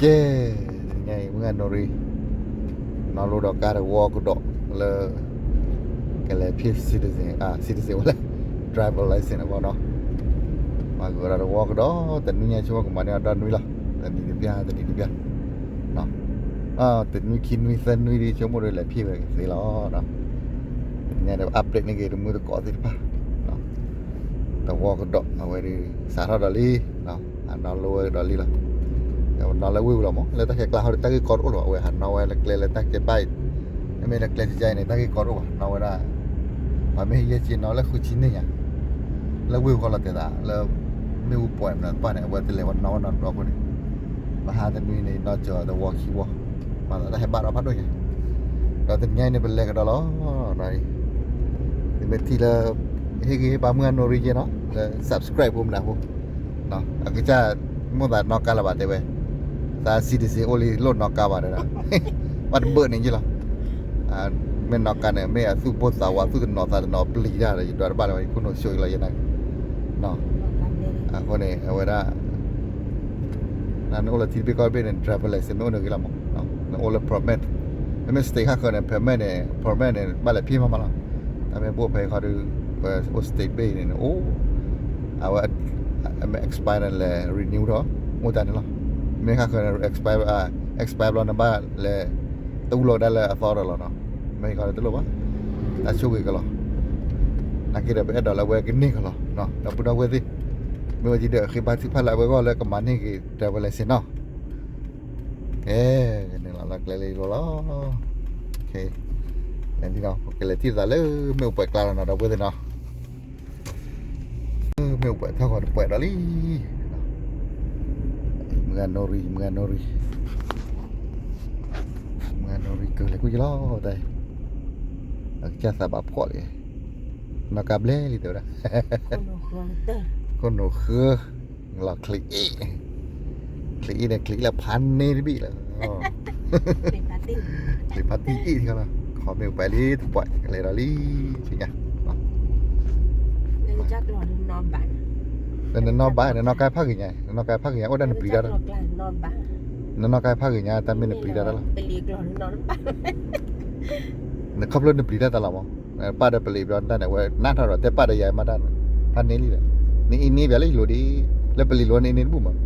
ကဲ, တနံၤညါအံၤ မုၢ်ဂၤနိရံ နီၢ်လိဒီးကါတဝီကဒီးလၢ ကလဲၤဖံး citizen, အ citizen ဝဲလဲၣ်, driver license အဂီၢ်နီၤ, မၤကဒီးတဝီကဒီး, တနွံညါဆိကမိၣ်ကမၤန့ၢ်အီၤဒီနွံလီၤ, တနံၤတဘျီ တနံၤတဘျီ, တနွံခံနွံသၢနွံဒီးဆိကမိၣ်ဒီးလဲၤဖံးဝဲကသ့လီၤ, တနံၤညါဒီး update န့ၢ်က့ၤတမုၢ်တကိးသ့ၣ်တဖၣ် တဝီကဒီး အဝဲဒုး စးထီၣ်ဒီးလံ, အနီၢ်လိဝဲကဒီးလံလီၤ, နီၢ်လၢဝ့ၢ်ပူၤလီၤမး, လၢတၢ်ခဲကျါဟီဒီး တၢ်ဂ့ၢ်ကီတအိၣ်လၢၤဘၣ်, အဝဲဟးနီၢ်ဝဲလၢကျဲလၢတၢ်ကဲဘၣ်အံၤ, မ့မ့ၢ်လၢကျဲကဲအံၤန့ၣ် တၢ်ဂ့ၢ်ကီတအိၣ်ဘၣ်, နီၢ်ဝဲဒၣ် ပှၤမ့ၢ်ယဲၢ်က့နီၢ်လၢဃုဆံန့ၢ်ညါ, လၢဝ့ၢ်ပူၤဃီလီၤတဲာ်သး လၢ မ့ၣ်အူပှဲၤမနုၤတဖၣ်န့ၣ် အဝဲတလဲၤဝဲနီၢ်ဝဲနီၢ်တဘျီအဃိန့ၣ်, မဟါတနွံန့ၣ် နီၢ်စၢၤတဝီခံဝီ, မၤသးတၢ်ဟဲဘၣ်ဒီးဖးဒိၣ်ညါ, ဒီးတနံၤညါအံၤန့ၣ် ပလဲၤကဒီးလီၤ, ဒီး မ့ၢ်ထံၣ်လၢ ဟ့ၣ်ဂံၢ်ဟ့ၣ်ဘါမုၢ်ဂၤနိရံယဲနီၤ လၢ subscribe ဖိမနုၤဖိ, အကစၢ် မိၣ်သးနီၢ်ကါလၢၤဘၣ်တဲဝဲ, သး citizen အိၣ်လံလိၣ်နီၢ်ကါဘၣ်တဲဒၣ်, ဘၣ်တဘၢၣ်န့ၣ်ယ့ၢ်လီၤ, မ့ၢ်နီၢ်ကါန့ၣ် မ့ၢ်အသူၣ်ဘိသးဝး သူၣ်တနီၤသးတနီၤပျံၤတၢ်ဒီး ယဒွးတဘၣ်လၢၤဘၣ် ယခိၣ်နူာ်ဆိၣ်အံၤလီၤယဲနာ်က့, အဃိန့ၣ် အဝဲဒၣ် နအိၣ်လၢထံတဘ့ၣ်ကီၢ်တဘ့ၣ်န့ၣ် driver license မ့ၢ်အိၣ်န့ၣ်ဂ့ၤလီၤမး, နအိၣ်လၢ permit, မ့မ့ၢ် state ခါဃၢၤန့ၣ် permit န့ၣ် permit န့ၣ် ဘၣ်လဲၤဖံးမးမးလီၤ, တၢ်မ့ၢ်ဘၣ်ဖဲခီဒီး ပအိၣ် state ဘ့ၣ်အံၤန့ၣ် အိၣ် အဝဲ မ့ၢ် expire န့ၣ်လဲၤ renew ဒီး အိၣ်တၢ်န့ၣ်လီၤ, မ့ၢ်ခါဃၢၤန့ၣ် expire, expire ဘျီန့ၣ်ဘၣ်လဲၤ တအူလီၤကဒါလၢအသီဒီးလီၤနီၤ, မ့ၢ်ခီဒီးတလိၣ်ဘၣ်, တၢ်ဆိၣ်ဂ့ၤကလီၤ, နာ်က့ဒီးပအဲၣ်ဒိးလၢအဝဲကန့ၢ်ကလီၤ, ဒီပုၢ်ဒီဝဲၢ်သ့ၣ်, မ့ၢ်ဝဲဒ်ဒီးဃ့ဘါထုကဖၣ်လၢအဝဲအဂီၢ်လၢကမၤန့ၢ်က့ၤ driver license နီၤ ကဲ, ကန့ၣ်လီၤလၢကျဲလၢယလိၤလီၤ, လဲၤလံနီၤ ကလဲၤထံၣ်သးလၢမ့ၣ်အူပှဲၤကျါလီၤနီၤ ဒီပုၢ်ဝဲၢ်သ့ၣ်နီၤ, မ့ၣ်အူပှဲၤထီၣ်ဂီၤတပှဲၤဒီးလံ, မုၢ်ဂၤနိရံ မုၢ်ဂၤနိရံ, မုၢ်ဂၤနိရံကလဲၤကွံာ်ယလီၤတၢ်, အကစၢ်သးဘၣ်ဖှီၣ်လံ, နီၢ်ကါဘျဲလံတဲဝဲဒၣ်, ခိၣ်နူာ်ဃၢ, လီၤချံအ့ၣ်, ချံအ့ၣ်န့ၣ် ချံအ့ၣ်လၢဖးန့ၢ်တဘ့ၣ်လီၤ, ချံဖးတံၢ်အ့ၣ်ထီလီၤ, ခီမ့ၣ်အူပှဲၤလံတပှဲၤ ကလဲၤဒီးလံ, ဆူညါ, နနီၢ်ဘၣ် နနီၢ်ကါဖးဂ့ၤညါ နနီၢ်ကါဖးဂ့ၤညါ အိၣ်ဒၣ်နပျံၤတၢ်တၢ်လီၤ, နနီၢ်ကါဖးဂ့ၤညါ တၢ်မ့ၢ်နပျံၤတၢ်တၢ်လီၤ, နခီဖျိနပျံၤတၢ်တၢ်လီၤမး, ပၢ်ဒီးပလံၤဘျီတၢ်န့ၣ် အဝဲနးထီၣ်ဒီး တဲပၢ်ဒီးယၤမးတၢ်န့ၣ်, ဖးန့ၢ်လံဒီး, နအ့န့ၢ်ဘၣ်လၢယလိၤဒ်, လၢပလံၤလိၤနအ့န့ၢ်တဘူၣ်မး န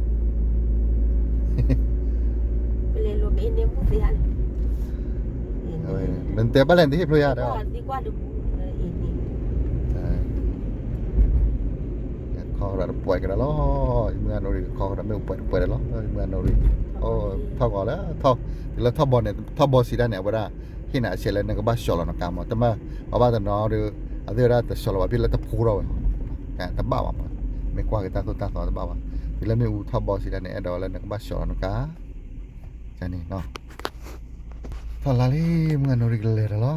တဲဘၣ်လဲၣ်နတဟ့ၣ်ဖျိယၤဒီး, ခီဒီးတပှဲၤကဒီးလီၤ, မုၢ်ဂၤနိရံခီဒီးမ့ၣ်အူပှဲၤတပှဲၤဒီးလီၤ, မုၢ်ဂၤနိရံ, အိၣ်, ထီၣ်ဂီၤလၢ, တုၤလၢထီၣ်ဘီန့ၣ် ထီၣ်ဘီစံးဒၣ်န့ၣ် အဝဲဒၣ်, ဟ့ၣ်နၤအဆဲးလၢနကဘၣ်ဆှီလီၤနကါမး, တမ့ၢ်, ပှၤဘၣ်တနီၤဒီး, အသ့ၣ်ဝဲဒၣ်တဆှီလီၤဘၣ်ဖဲလၢတဖိထီၣ်ဝဲ, တဘၣ်ဘၣ်မး, မ့ၢ်ကွၢ်က့ၤတၢ်သိၣ်တၢ်သီတဘၣ်ဘၣ်, တုၤလၢမ့ၣ်အူထီၣ်ဘီစံးဒၣ်န့ၣ် အဲၣ်ဒိးလၢနကဘၣ်ဆှီလီၤနကါ န့ၣ်, ထီၣ်လါလံ မုၢ်ဂၤနိရံကလဲၤဒီးလီၤ,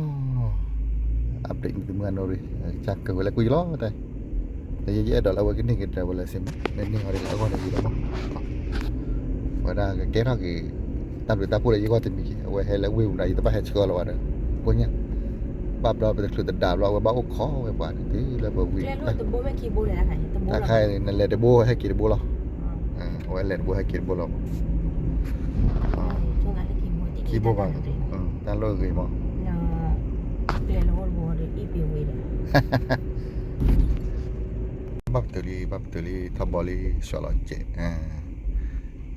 update န့ၣ်သုမုၢ်ဂၤနိရံ, ကစၢ်ကဝဲၤလၢကွံာ်လီၤတၢ်, လၢယယအဲၣ်ဒိးလၢအဝဲကန့ၢ်က့ၤ driver license မး, မ့ၢ်န့ၢ်ဟီဒ်လၢအဂီၢ်န့ၣ်ယံၤလီၤမး, ဝဲဒၣ်ကကဲထီၣ်က့ၤ, တၢ်ဘျုးတၢ်ဖှိၣ်လၢယဂီၢ်တမံၤက့ၤ, အဝဲဟဲလၢဝ့ၢ်ပူၤဒီး ယတဘၣ်ဟဲဆှၢလီၤဘၣ်ဒီး, ကိညၢ်, ဘၣ်ဘျီပတချုးတဒါဘျီ အဝဲဘၣ်အိၣ်ခိးဝဲပှၤန့ၣ် တုၤလၢပဝံၤ တၢ်ခါအံၤ နလဲၤတဘိဟဲက့ၤတဘိလီၤ, အဝဲလဲၤတဘိဟဲက့ၤတဘိလီၤ, ခံဘိဘၣ်, တၢ်လိၣ်ဂ့ၤမး, ဘၣ်ပတုာ်လံ ဘၣ်ပတုာ်လံ ထီၣ်ဘီလံ ဆှီလီၤစဲး,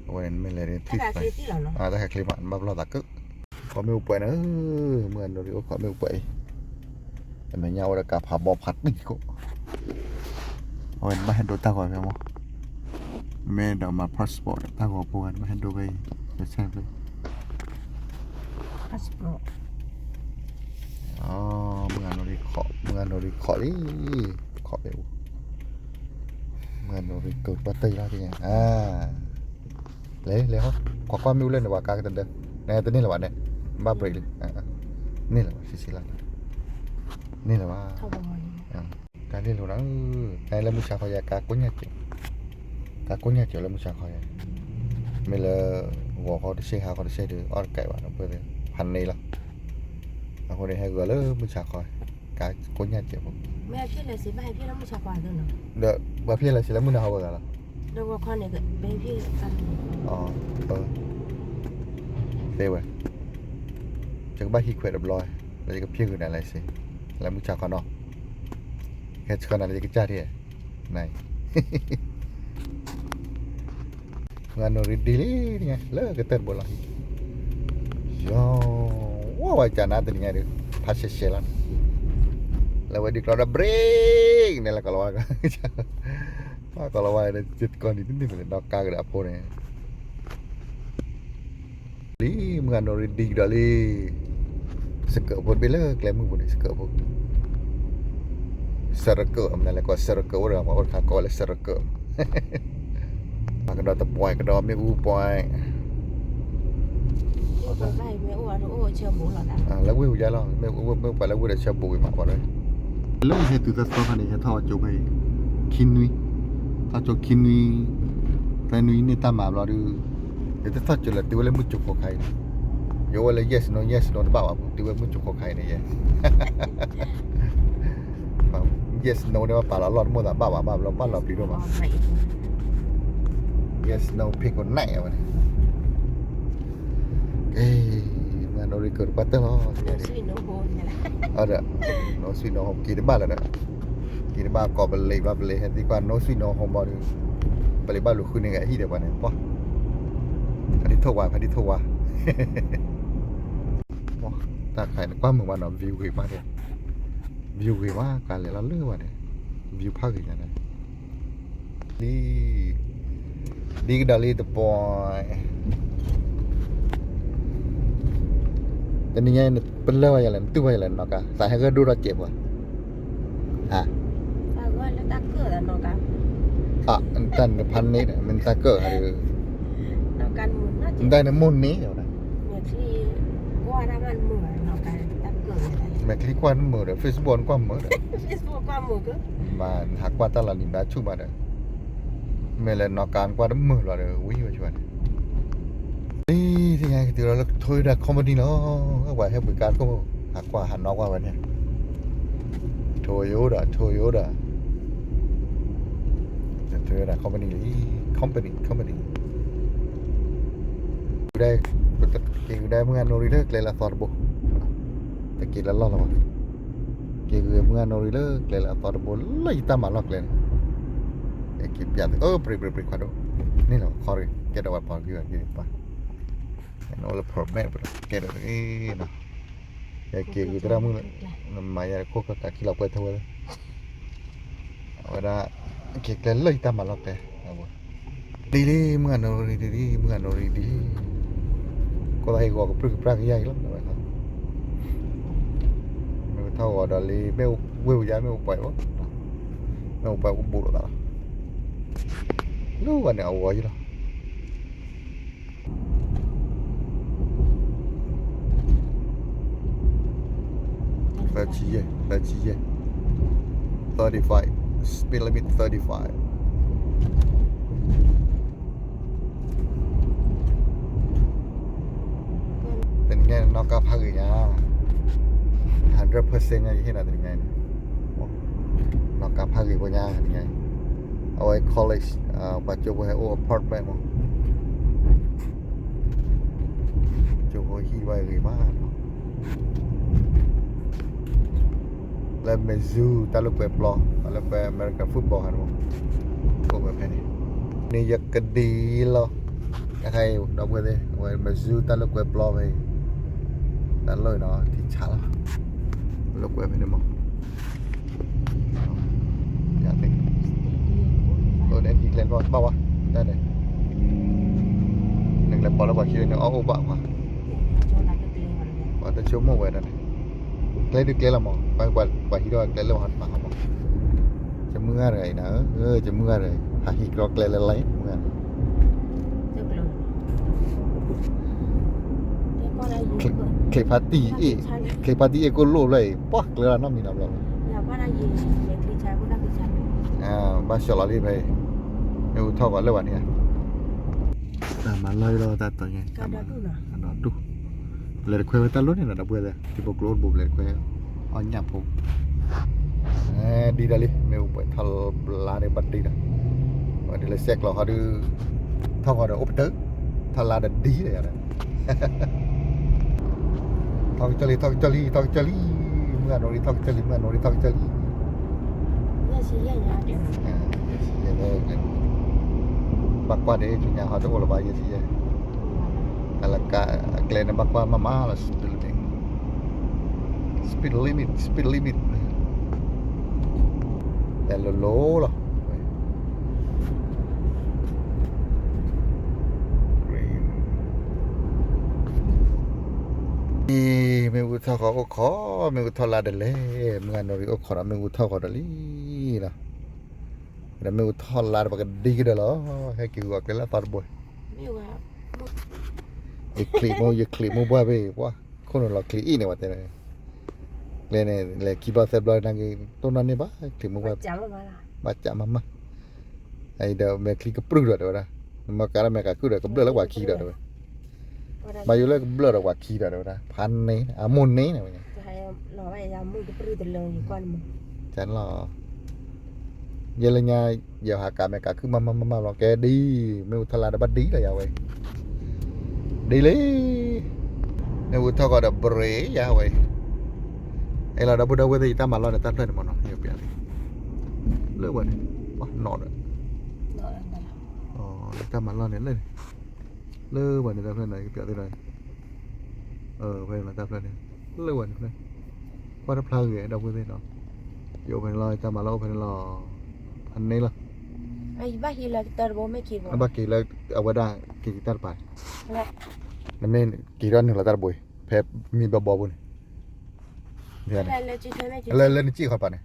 အဝဲန့ၣ်မ့ၢ်လဲၤ, တၢ်ခဲချ့မး နဘၣ်ပလီၢ်သးကၢ, ခီမ့ၣ်အူပှဲၤန့ၣ်, မုၢ်ဂၤနိရံအိၣ်ခီမ့ၣ်အူပှဲၤအံၤ, အမဲာ်ညါအိၣ်ဒီးကါဖးဘီဖးတံၢ်ခိၣ် အဝဲနဘၣ်ဟဲဒိတၢ်ဂီၤဖဲမး, မ့ၢ်ဒီးမၤ passport ဒီးတၢ်ဂီၤဖိဝဲ နဘၣ်ဟဲဒိဖဲအံၤ, မုၢ်ဂၤနိရံခိး, မုၢ်ဂၤနိရံခိးလံ, ခိးဖဲအူ, မုၢ်ဂၤနိရံကၢၤပှၢ်တၢၢ်ယလီၤ, လဲၤလဲၤဟီ, ကွၢ်ကွၢ်မ့ၣ်အူလၢန့ၣ် ပှၤကါကတဒၢ, နတန့ၢ်လၢၤဘၣ်န့ၣ်, ဘၣ် brake လံ, န့ၢ်လၢၤဘၣ် ဆံးဆံးလီၤ, န့ၢ်လၢၤဘၣ် ကါန့ၢ်လိာ်ဒီး, တၢ်လၢမုၢ်ဆါခီယၤ ကါကိညၢ်စဲး, ကါကိညၢ်စဲးလၢမုၢ်ဆါခီယၤ, မ့ၢ်လၢ ဂီၤခီတဆ့ ဟါခီတဆ့ဒီး အီၣ်တကဲဘၣ်ဒီးပှဲၤသ့ၣ် ဖးန့ၢ်လီၤ, အဃိန့ၣ် ဟဲဂုာ်လၢမုၢ်ဆါခီ, ကါကိညၢ်စဲးဖိ, ဒီးပှၤဖျဲၣ်လီၤစ့လၢမုၢ်နၤဟီဝဲဂၤလီၤ, ဒီးဂီၤခီန့ၣ်, အၢ, တဲဝဲ, ယကဘၣ်ဟံးခွဲးတဘျီ, လၢယကဖံးဂုာ်နၤလၢစ့, လၢမုၢ်ဆါခီနီၤ, ဟဲဆှၢနၤလၢယကစၢ်ထံၣ်, နၤ, မုၢ်ဂၤနိရံဒ်လံတညါ လၢကတၢၢ်တဘိလီၤ, ယီၤ, ဝဲဝဲကနါတနံၤညါဒီး, ဖးရှဲရှဲလီၤန့ၣ်, လၢဝဲဒ်ကျီဒီး brake န့ၣ်လၢကီၢ်လီၤဝါ, ကီၢ်လီၤဝါဒီး ကီၢ်နံၤတနံၤန့ၣ် နီၢ်ကါကဒီးအဖိန့ၣ် လံ, မုၢ်ဂၤနိရံဒ်ကဒီးလံ, စကၢၣ်ဖိတဘ့ၣ်လၢကျဲမုၢ်ပူၤန့ၣ် စကၢၣ်ဖိ, စရကၢၣ် မနုၤလဲၣ် ကိးစရကၢၣ်အိၣ်ဒီး ပှၤအိၣ်တခါကိးဝဲလၢစရကၢၣ်, ပှၤကဒီးတပှဲၤ ကဒီးမ့ၣ်အူပှဲၤ လၢဝ့ၢ်ဟူယါလီၤ, မ့ၢ်ပှၤလၢဝ့ၢ်ဒီးဆၢဘူးကွံာ်မးပှၤဒီး, လၢယဟဲတုၤသၢသီခါန့ၣ် ယဟဲထီၣ်ကၠိဖဲအံၤ, ခံနွံ, ထီၣ်ကၠိခံနွံ, သၢနွံန့ၢ်တၢ်မၤဘျီဒုး, ယတထီၣ်ကၠိလၢတုၤဝဲလၢမုၢ်ကၠိခိၣ်ခါအံၤန့ၣ်, ယအိၣ်ဝဲလၢ yes no yes no တဘၣ်ဘၣ် တုၤဝဲမုၢ်ကၠိခိၣ်ခါအံၤန့ၣ်ယဲ yes no န့ၣ် ပပာ်လီၤအလီၢ်တမိၣ်သးဘၣ်ဘၣ်ဘၣ်ဘျီ ဘၣ်လီၤပျံၤဒိၣ်မး, yes no pick န့ၣ်ဝဲန့ၣ်, မုၢ်ဂၤနိရံကၢၢ်တပှၢ်တၢၢ်လီၤ, ဒီး, နီၢ်ဆံၣ်နီၢ်ဟိ က့ၤတဘၣ်လၢၤဒီး, က့ၤတဘၣ်ကိးပလံၤဘၣ်ပလံၤ ဟဲသံကွၢ်နီၢ်ဆံၣ်နီၢ်ဟိဘီဒီး, ပလံၤဘၣ်လူၤဃုန့ၢ်ဂၤဟံၣ်ဒီးပှၤန့ၣ် ပှၤ, ဖါတံၢ်ထိၣ်ဝါ ဖါတံၢ်ထိၣ်ဝါ တၢ်ခါအံၤန့ၣ် ကွၢ်မုာ်မးနီၤ view ဂ့ၤမးန့ၣ်, view ဂ့ၤမး ကါလဲၤလီၤလၢဝဲန့ၣ်, view ဖးဂ့ၤညါန့ၣ်, လံ, ဒ်ကဒီးလံတပီၤ, တနံၤညါအံၤ ပလၢၢ်ဝဲယၤလဲၣ် နတူၢ်ဝဲယၤလဲၣ် နီၢ်ကါ သးဟဲဂဲၤဒိၣ်ထီၣ်စဲးပှၤ, ဟါ, တၢ်န့ၣ်ဖးန့ၣ် မ့ၢ်တၢ်ကၢၣ်ဧါ, နတၢ်န့ၣ်မိၢ်န့ၢ်ဝဲဒၣ်, မဲာ်ချံကွၢ်တမုာ်ဒီး Facebook နကွၢ်မုာ်ဒီး, မ့ၢ်နဟးကွၢ်တၢ်လီၤနံၤဘၣ်ဆူၣ်မးဒီး, မ့ၢ်လၢနီၢ်ကါနကွၢ်တမုာ်လီၤဒီး ဝံၤဝဲဆူၣ်န့ၣ် လံ, သ့ၣ်ညါကတုၤလီၤလၢ Toyota Company လီၤ, ပှၤဟဲပှ့ၤကါတခိၣ်, ဟးကွၢ်ဟးနီၣ်ကွၢ်ဝဲန့ၣ်, Toyota, Toyota, Toyota Company လံ, Company, Company, က့ၤဂုာ်ဒၣ်မုၢ်ဂၤနိရံလၢကျဲလၢအသီတဘိ, တက့ၤလၢလီၢ်လီၤဘၣ်, က့ၤဂုာ်မုၢ်ဂၤနိရံလၢကျဲလၢအသီတဘိ လၢယတၢ်မၤလီၢ်ကျဲန့ၣ်, က့ၤပျးသု အၢ ပြ့းပြ့းပြ့းခွါဒိၣ်, န့ၣ်လီၤ ခီရ့ၣ် ကဲထီၣ်ဝဲပီၤက့ၤဝဲက့ၤပၢ်, အိၣ်လၢ permit ပကဲထီၣ်တဂ့ၤနီၤ, ယက့ၤဂုာ်သရၣ်မုၣ်လၢ နမၤယၤတခိၣ်ခါကးခံလီၤပှဲၤထီၣ်ဝဲလၢ အဝဲဒၣ် က့ၤကျဲလၢယတၢ်မၤလီၢ်ကျဲ, ဒ်လံ မုၢ်ဂၤနိရံဒ်လံ မုၢ်ဂၤနိရံဒ်လံ, ကီၢ်သးဟ့ၣ်ဂီၤကပြုၢ်ကပြီၢ်ကယၤအံၤလီၤ ဝဲ, မ့ၢ်ပထီၣ်ဂီၤဒီးလံ မ့ၢ်ဝ့ၢ်ဝူၤယါ မ့ၢ်အိၣ်ပှဲၤအိၣ်, မ့ၢ်အိၣ်ပှဲၤအိၣ်ဘူးလိာ်သးလီၤ, လၢဝဲန့ၣ်အဝီၤယံၤလီၤ. Thirty, thirty, thirty-five, speed limit thirty-five. တနံၤညါနီၢ်ကါဖးဂ့ၤညါ, hundred percent ညါ ယဟ့ၣ်နၤတနံၤညါန့ၣ်, နီၢ်ကါဖးဂ့ၤဖိညါတနံၤညါ, အဝဲ college, ပှၤကၠိဖိဟဲအိၣ် apartment မး, ကၠိဖိဟံၣ်ဝဲဂ့ၤမးနီၤ လၢ Mizzou တၢ်လိာ်ကွဲပျီ, လၢကွဲ American football ဟးတမီ, အိၣ်ဝဲဖဲန့ၣ်, န့ၣ်ယကဒံလီၤ, တခါအံၤ ဒီပုၢ်ဝဲၢ်သ့ၣ်, အဝဲ Mizzou တၢ်လိာ်ကွဲပျီဖဲအံၤ, တၢ်လိာ်နီၤ ထံဆးလီၤ, လိာ်ကွဲဖဲန့ၣ်မး, ယၤသ့ၣ်, အိၣ်န့ၣ်ထံကျဲဘၣ်ဘၣ်ဝဲ, တၢ်န့ၣ်, နကလဲၤပိာ်လၢပှၤခံန့ၣ် အီၣ်အိၣ်ဘၣ်ပှၤ, ပှၤတဆိကမိၣ်ဝဲဒၣ်န့ၣ်, ကျဲဒုးကျဲလီၤမး, ပှၤဟံးထီၣ်ကျဲလၢပှၤဟးတပာ်ဟီမး, ယမုၢ်ဂၤတဂၤအံၤနၤ, ယမုၢ်ဂၤတဂၤအံၤ ဟးဟံးကြီကျဲလၢလၢမုၢ်ဂၤန့ၣ်, ချ့ဖါတံၢ်အ့ၣ်, ချ့ဖါတံၢ်အ့ၣ်ကိၣ်လိၣ်လၢအံၤ ပှၢ်ကျဲလၢနီတမံၤနီတဘျီလီၤ, ဘၣ်ဆှီလီၤလံဖဲအံၤ, မ့ၣ်အူထီၣ်ပှၤလၢပှၤန့ၣ်ဧါ, တၢ်မၤလီၢ်လီၤတၢ်တီၤညါ, တၢ်မၤလီၢ်ဒိၣ်, ပျဲၢ်တခွဲဝဲတၢ်လိၣ်န့ၣ်ဒီး ဒီပုၢ်ဝဲၢ်သ့ၣ်, ထံဖိကျိအိၣ်တဘိပျဲၢ်တခွဲ, အီၣ်ညၣ်ဖိ ဒ်ဒီးလံ မ့ၣ်အူပှဲၤထီၣ်လါန့ၣ်ဘၣ်ဒ်ဒီး, ဝဲဒ်လၢစဲးကျိးဟီဒုး, ထီၣ်ဃီဒီးအိၣ်ပတုာ်, ထီၣ်လါဒီးဒ်ဒီးယၤဒီး, ထီၣ်ကစၢၢ်လံ ထီၣ်ကစၢၢ်လံ ထီၣ်ကစၢၢ်လံ, မုၢ်ဂၤနီၣ်ရံၣ်ထီၣ်ကစၢၢ်လံ မုၢ်ဂၤနီၣ်ရံၣ်ထီၣ်ကစၢၢ်လံ. ဘၣ်ကွၢ်ဒ်ဆူညါဟီတအိၣ်လၢၤဘၣ် ယဲၢ်ဆံယဲၢ်, တၢ်လၢကါအကျဲန့ၣ် ဘၣ်ကွၢ်မးမးလီၤ speed limit, speed limit, speed limit, တဲလိၤလိၤလီၤ. မ့ၣ်အူထီၣ်ဃီအိၣ်ခိး, မ့ၣ်အူထီၣ်လါဒီးလဲၣ်, မုၢ်ဂၤနီၣ်ရံၣ်အိၣ်ခိးဒီး မ့ၣ်အူထီၣ်ဃီဒီးလံလီၤ. ဒီးမ့ၣ်အူထီၣ်လါဒီး ပကဒံကဒီးလီၤ, ဟဲက့ၤဂုာ်အကျဲလၢအသီတဘိ, ယချံးမိၢ် ယချံးမိၢ်ဘှါဘ့ၣ် ပှၤခိၣ်နူာ်လီၤချံးအံၣ်န့ၣ် ဝဲတဲ, ကျဲန့ၣ် လဲၤခံဘျီသၢဘျီနာ်က့ တိၢ်နီၣ်န့ၢ်ဘၣ် ချံးမိၢ်ဘှါ, ဘၣ်ကးမးမး, အံၤဒီးမဲာ်ချံကပြုၢ်ဒီးတဲဝဲဒၣ်, နမ့ၢ်ကးဒီးမဲာ်ကးကုၢ်ဒီး ကဘျၢၣ်လၢပှၤခံဒီးတဲဝဲ, ဘၣ်ယိၣ်လၢကဘျၢၣ်ဒီးပှၤခံဒီးတဲဝဲဒၣ် ဖးန့ၣ် အမိၢ်န့ၣ်ဝဲ, တလီၤ ယဲလၢညါ ယဟးကးမဲာ်ကးကုၢ်မးမးမးမးလီၤ ကဲဒ်, မ့ၣ်အူထီၣ်လါဒီးဘၣ်ဒ်လီၤယၤဝဲ, ဒ်လံ, မ့ၣ်အူထီၣ်ဃီဒီး brake ယၤဝဲ, အဲၣ်လီၤဒီပုၢ်ဒီဝဲၢ်သ့ၣ် ယတၢ်မၤလီၢ်န့ၣ် တၢ်ဖျၢၣ်န့ၣ်မ့ၢ်နီၤ ယပျးလံ, လၢဝဲန့ၣ်, နီၣ်ဒီး, တၢ်မၤလီၢ်န့ၣ်လၢန့ၣ်, လၢဝဲန့ၣ် တၢ်ဖျၢၣ်န့ၣ် ယပျးသ့ၣ်ဒီး, ဖဲန့ၣ်တၢ်ဖျၢၣ်န့ၣ်, လၢဝဲန့ၣ်ဖျၢၣ်, ကွၢ်တဖျါဂ့ၤ ဒီပုၢ်ဝဲၢ်သ့ၣ်နီၤ, ယအိၣ်ဖဲန့ၣ်လီၤ ယတၢ်မၤလီၢ်အိၣ်ဖဲန့ၣ်လီၤ, ဖးန့ၣ်လီၤ, ဘၣ်က့ၤလၢအဝဲဒၣ်က့ၤက့ၤတၢ်တပၤ, နမ့ၢ်က့ၤထီၣ်နုာ်လီၤတၢ်တဘိအံၤ ဖဲမံဘီဘီပူၤန့ၣ်, လၢလၢနစံၣ်ဃီတပၤန့ၣ်,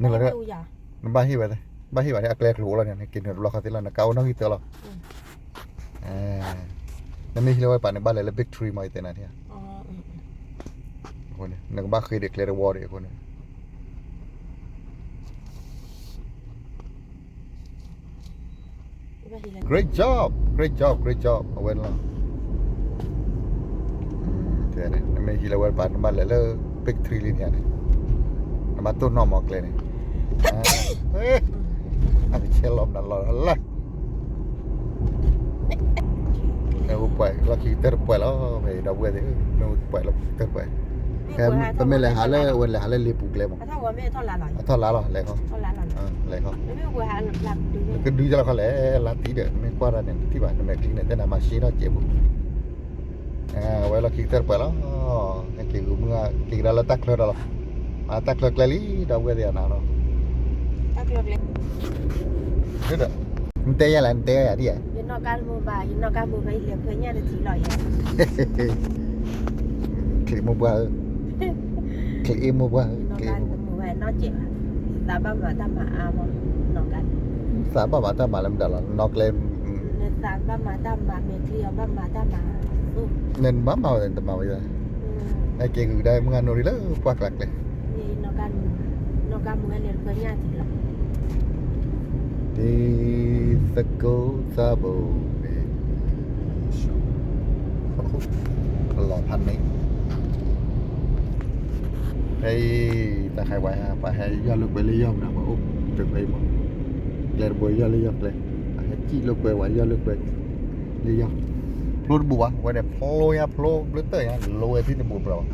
နဘၣ်ဟ့ၣ်ဝဲ, ဘၣ်ဟ့ၣ်ဘၣ်န့ၣ် အကျဲကျိၤအိၣ်လီၤန့ၣ် နက့ၤနုာ်တဘျီဃီသ့လီၤ နကါအိၣ်နီၣ်ဂံၢ်တၢလီၤ, နမ့ၢ်ဟံးလၢဝဲတပၤန့ၣ် ဘၣ်လဲၤလၢ Big Tree မ့ၢ်ယတဲနၤ, အဃိန့ၣ် နကဘၣ်ဃ့ဒီးကျဲတဝီဒီးအဃိန့ၣ် Great job, great job, great job အဝဲလီၤ, နမ့ၢ်ဟံးလၢဝဲတပၤ နဘၣ်လဲၤလၢ Big Tree လံန့ၣ်န့ၣ်, နဘၣ်တိၢ်နီၣ်မ့ၢ်ကျဲန့ၣ်, အကဆဲးလီၤမနုၤလီၤလၢ မ့ၣ်အူပှဲၤ လီၢ်ခံကတၢၢ်တပှဲၤလီၤ, ဖဲဒီပုၢ်ဝဲၢ်သ့ၣ်, မ့ၣ်အူပှဲၤလီၢ်ခံကတၢၢ်တပှဲၤ, ဖဲပမ့ၢ်လဲၤဟးလၢ အဝဲလဲၤဟးလၢလ့ပူၤကျဲမး, အထီၣ်လါလီၤ လဲၤခီ, လဲၤခီ, ကဒုကလီခီလဲၣ် လါတံၢ်ဒီး မ့ၢ်ကွၢ်တၢ်န့ၣ် တထံၣ်ဘၣ် နမဲာ်ချံန့ၣ် တဲနၤမၤရှဲထီၣ်စဲးပူၤ အဝဲလီၢ်ခံကတၢၢ်တပှဲၤလီၤ, ဟဲက့ၤဂုာ်မုၢ် က့ၤကဒါလၢတၢ်ချၢဒီးလီၤ, အတၢ်ချၢကျဲလံ ဒီပုၢ်ဝဲၢ်သ့ၣ်အနၤလီၤ, နတဲယၤလဲၣ် နတဲယၤဒ်ယဲ, ယနီၢ်ကါတမူဘၣ် ယနီၢ်ကါမူဖဲယလဲၤခွဲညၣ်တထံၣ်လီၤ ယဲ, ချံးမိၢ်ပှၢ်ဧၢ, ချံးအ့ၣ်မိၢ်ပှၢ်ဧၢ, ချံးအ့ၣ်မိၢ်ပှၢ်, သးဘၣ်မၤတၢ်မၤအါမး, နီၢ်ကါ, သးဘၣ်မၤတၢ်မၤလၢမတၤလီၤ နီၢ်ကျဲ, နသးဘၣ်မၤတၢ်မၤ မဲာ်ချံအီၤဘၣ်မၤတၢ်မၤ, နမၤမၤဝဲတမၤဝဲ, ဟဲက့ၤဂုာ်ကဒါမုၢ်ဂၤနီၢ်ရံၣ်လၢပှၢ်ကျါကျဲ နီၢ်ကါမူ, နီၢ်ကါမူဟဲလဲၤခွဲညၣ်ထံၣ်လီၤ, ဒ်သကိးသးဘိန့ၣ်, လီၤဖးန့ၣ်, ဖဲအံၤ တၢ်ခါပှၤဟဲ ပှၤဟဲယီၢ်လိာ်ကွဲလၢယီၢ်မနုၤ ပှၤအိၣ်တကွဲးအံၤမး, ကျဲတဘိယီၢ်လၢယီၢ်ကျဲ, ပှၤဟဲစံၣ်လိာ်ကွဲ ပှၤယီၢ်လိာ်ကွဲ လၢယီၢ်, ဖျိတဘူးဘၣ် ဝဲန့ၣ်ဖျိညါဖျိဘျုးတၢ်ညါ လိဝဲသ့ၣ်တဘူးဘၣ်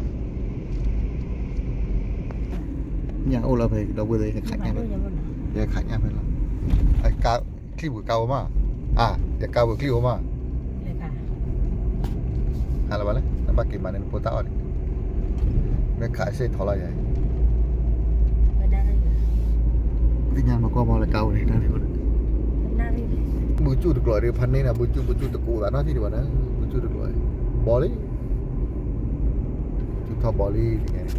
ညၣ်အိၣ်လီၤဖဲဒီပုၢ်ဝဲၢ်သ့ၣ် ယခးညၣ်ဖဲ, ယခးညၣ်ဖဲလီၤ, အကါ, ချံၣ်ပူၤကါအိၣ်မး, အါ, ယကါပူၤချံၣ်အိၣ်မး, ဟါလၢၤဘၣ်လဲၣ် နဘၣ်က့ၤမၤန့ၢ်နဖိတၢ်အီၣ်န့ၣ်, မ့ၢ်ခးစ့ၢ်ထီၣ်လီၤယၤ, သ့ၣ်ညါမၤကွၢ်မီၤလၢကါအိၣ်န့ၣ် တၢ်န့ၣ်အိၣ်န့ၣ်, ဘုကၠူၣ်တကျိၤဒီး ဖးန့ၢ်နၤ ဘုကၠူၣ် ဘုကၠူၣ်တကူးသးနီၢ်ထံၣ်ဒံးဘၣ်နၤ, ဘုကၠူၣ်တကျိၤ, ဘီလံ ကၠူၣ်ထီၣ်ဘီလံတကဲန့ၣ်,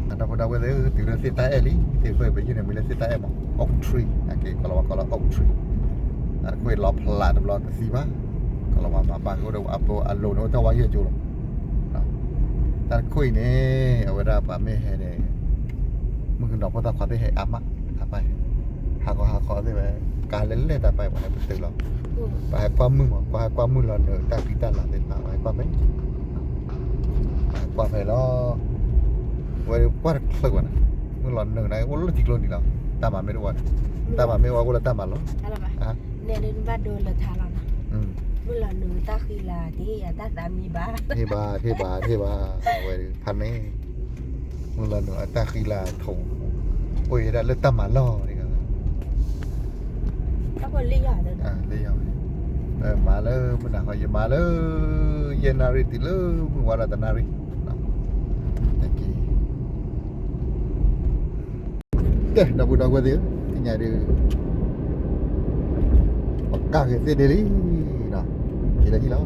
အဒီပုၢ်ဒီဝဲၢ်သ့ၣ် တုၤလၢသ့ၣ်တၢ်အဲၣ်လံ သ့ၣ်ဖဲပယုၢ်န့ၣ် မ့ၢ်လၢသ့ၣ်တၢ်အဲၣ်မး oak tree အက့ၤ ကီၢ်လီၤဝါကီၢ်လီၤ oak tree, အတခွ့လီၤဖျးတဘျီတသံဘၣ်, ကီၢ်လီၤဝါမၤဘၣ်ကအိၣ်ဒီးအပူၤအလိၤန့ၣ် အိၣ်တၢ်ဝါယဲၢ်ကၠိလီၤ, တၢ်တခွ့အံၤန့ၣ် အဝဲဒၣ်ပှၤမ့ၢ်ဟဲန့ၣ် မုၣ်ကနီၤဖိသၣ်ခွါသ့ၣ်ဟဲအါမး, အါမး, ဟးခီဟးခီသ့ၣ်ဝဲ, ကါလဲၤလဲၤတၢ်ပာ်ပှၤဟဲပတုာ်လီၤ, ပှၤဟဲကွၢ်မုၢ်မး ပှၤဟဲကွၢ်မုၢ်လီၤနုာ်တၢ်ဖံးတၢ်လၤသ့ၣ်တဖၣ် ပှၤဟဲကွၢ်ဖဲ, ပှၤဟဲကွၢ်ဖဲလီၤ, ဝဲကွၢ်တချုးဘၣ်န့ၣ်, မုၢ်လီၤနုာ်န့ၣ် အိၣ်လၢထံကျိနံၤလီၤ, တၢ်မၤမ့ၢ်တအိၣ်န့ၣ်, တၢ်မၤမ့ၢ်အိၣ်အိၣ်လၢတၢ်မၤလီၤ, န့ၣ်ဘၣ်ဒိလၢထါလီၤ, မုၢ်လီၤ တၢ်ဃံလၤတဟ့ၣ်ယၤတၢ်သးမံဘၣ်, တဟ့ၣ်ဘၣ်, တဟ့ၣ်ဘၣ်, တဟ့ၣ်ဘၣ်, အဝဲဖးန့ၣ်, မုၢ်လီၤနုာ်အတၢ်ဃံလၤထိး, အိၣ်ယဲဒၣ်လၢတၢ်မၤလီၢ်န့ၣ်, လၢယၤ, မၤလၢမုၢ်နၤဃီ ယမၤလၢ ယဲၢ်နၣ်ရံၣ်တုၤလၢမုၢ်ဝါဒီးတနၣ်ရံၣ်, ကဲ ဒီပုၢ်ဒီဝဲၢ်သ့ၣ်ဧၢ, သ့ၣ်ညါဒုး ပကၢ်ဂ့ၤသ့ၣ်ဒ့လံ, က့ၤလၢဟံၣ်လီၤ,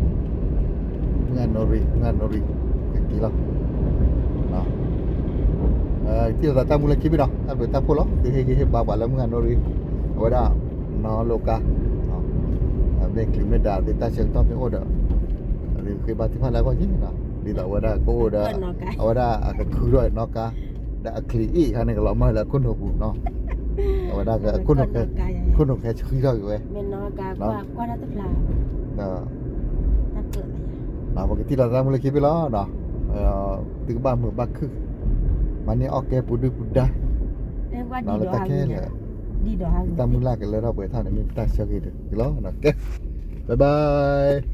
မုၢ်ဂၤနိရံ, မုၢ်ဂၤနိရံ, ကက့ၤလီၤ, ထံၣ်လိာ်သးတၢ်မူလၢခံဘ့ၣ်ဒီး တၢ်ဘျုးတၢ်ဖှိၣ်လီၤ, သုဟ့ၣ်ဂံၢ်ဟ့ၣ်ဘါပှၤလၢမုၢ်ဂၤနိရံ, အဝဲဒၣ် နီၢ်လိကါ, မ့ၢ်ချံးမ့ၢ်ဒၣ်သ့ၣ်တၢ်ဆၢကတီၢ်မ့ၢ်အိၣ်ဒီး သုဃ့ဘါထုကဖၣ်လၢအဂီၢ်က့ၤ, ဒ်သိးအဝဲဒၣ်ကအိၣ်ဒီး အဝဲဒၣ်အကခုထီၣ်နီၢ်ကါ, ဒီးအချံးအ့ၣ်ခါန့ၣ် ကလီၤမၢ်လၢအခိၣ်နူာ်ပူၤနီၤ, အဝဲဒၣ်က ခိၣ်နူာ်ဃဲဆှံထီၣ်က့ၤဝဲ, ဒီး ပကထံၣ်လိာ်သးတၢ်မူလၢခံဘ့ၣ်လီၤ, သုကဘၣ်မုာ်ဘၣ်ခုၣ်, မၤန့ၢ်အီၣ်ကဲပူၤဒုၣ်ပူၤဒါ, လၢတၢ်ခဲလၢာ်, တၢ်မုၢ်လၢ်ကလၢထီၣ်ပှဲၤထီၣ်န့ၣ် မ့ၢ်ပတၢ်ဆၢဂ့ၤတဂ့ၤလီၤ, ကဲ, bye bye.